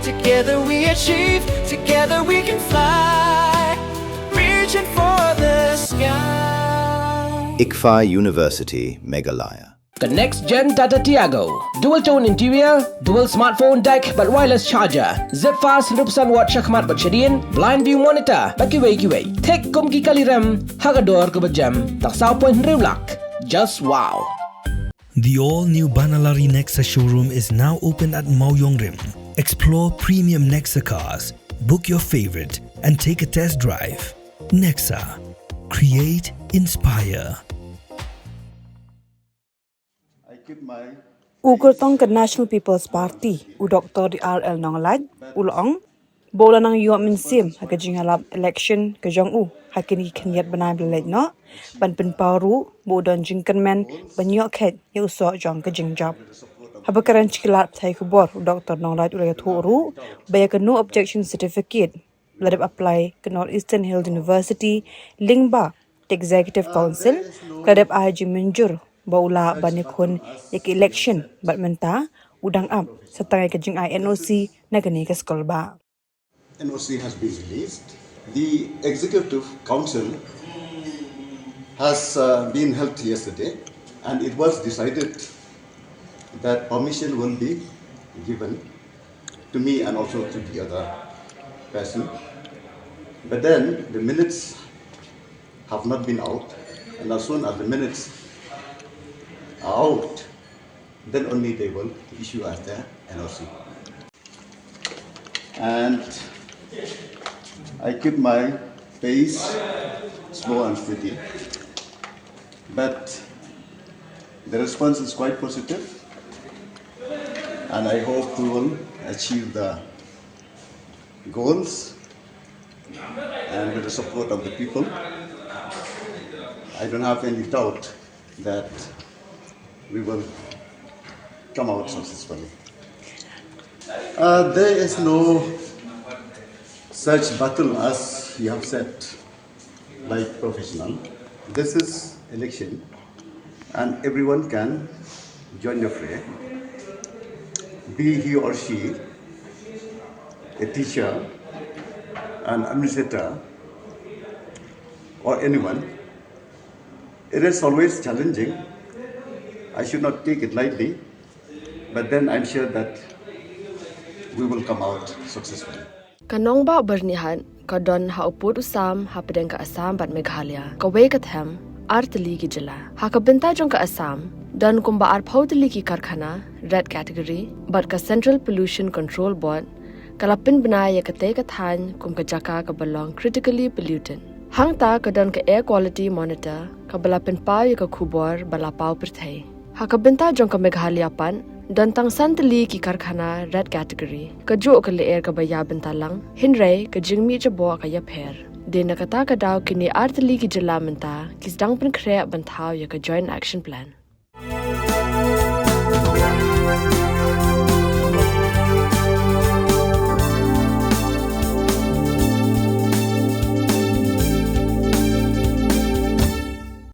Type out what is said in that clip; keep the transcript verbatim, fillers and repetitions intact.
Together we achieve, together we can fly. Reaching for the sky. ICFAI University, Meghalaya. The next gen Tata Tiago. Dual tone interior, dual smartphone deck bad wireless charger. Zip fast hynriewphew san watt shakhmat bad shadien, blind view monitor bad kiwei kiwei. Thik kum ki kali rem ha ka dor kaba jem, tang saw point hynriew lak. Just wow. The all-new Banalari Nexa showroom is now open at Mawïong Rim. Explore premium Nexa cars, book your favorite, and take a test drive. Nexa. Create, inspire. I keep my U kyrtong ka National People's Party, u Doktor D R L Nonglait, u la ong ba u la nang ïoh mynsiem ha ka jingïalap election ka jong u ha kine ki khyndiat bnai ba la leit noh, ban pynpaw ruh ba u don jingkyrmen ban ïoh kheit ïa u soh jong ka jingjop. Haba kren sha ki lad pathai khubor, u Doktor Nonglait u la ïathuh ruh ba ïa ka no objection certificate la dep apply ka North Eastern Hill University lyngba ka Executive Council, ka la dep ai jingmynjur ba u lah ban ïakhun ïa ka election, bad mynta u dang ap sa tang ïa ka jingai N O C na kane ka skulbah. N O C has been released. The Executive Council has uh, been held yesterday, and it was decided that permission will be given to me and also to the other person. But then the minutes have not been out, and as soon as the minutes are out, then only they will issue us the N O C. And I keep my pace slow and steady, but the response is quite positive, and I hope we will achieve the goals, and with the support of the people, I don't have any doubt that we will come out successfully. Uh, there is no such battle as you have said, like professional. This is election, and everyone can join the fray, be he or she a teacher, an administrator, or anyone. It is always challenging. I should not take it lightly, but then I'm sure that we will come out successfully. Ka nongbah Byrnihat ka don ha u pud u sam hapdeng ka Assam bad Meghalaya, kawei ka them, ar tylli ki jylla. Ha ka bynta jong ka Assam, don kumba arphew tylli ki karkhana red category, bad ka Central Pollution Control Board ka la pynbna ïa katei ka thaiñ kum ka jaka kaba long critically polluted. Hangta ka don ka Air Quality Monitor kaba la pynpaw ïa ka khubor ba la paw pyrthei. Ha ka bynta jong ka Meghalaya pat, don tang san tylli ki karkhana red category, kajuh ka lyer kaba ïa bynta lang, hynrei ka jingmih jaboh ka ïapher. Dei na kata ka daw kine ar tylli ki jylla mynta ki sdang pynkhreh ban thaw ïa ka Joint Action Plan.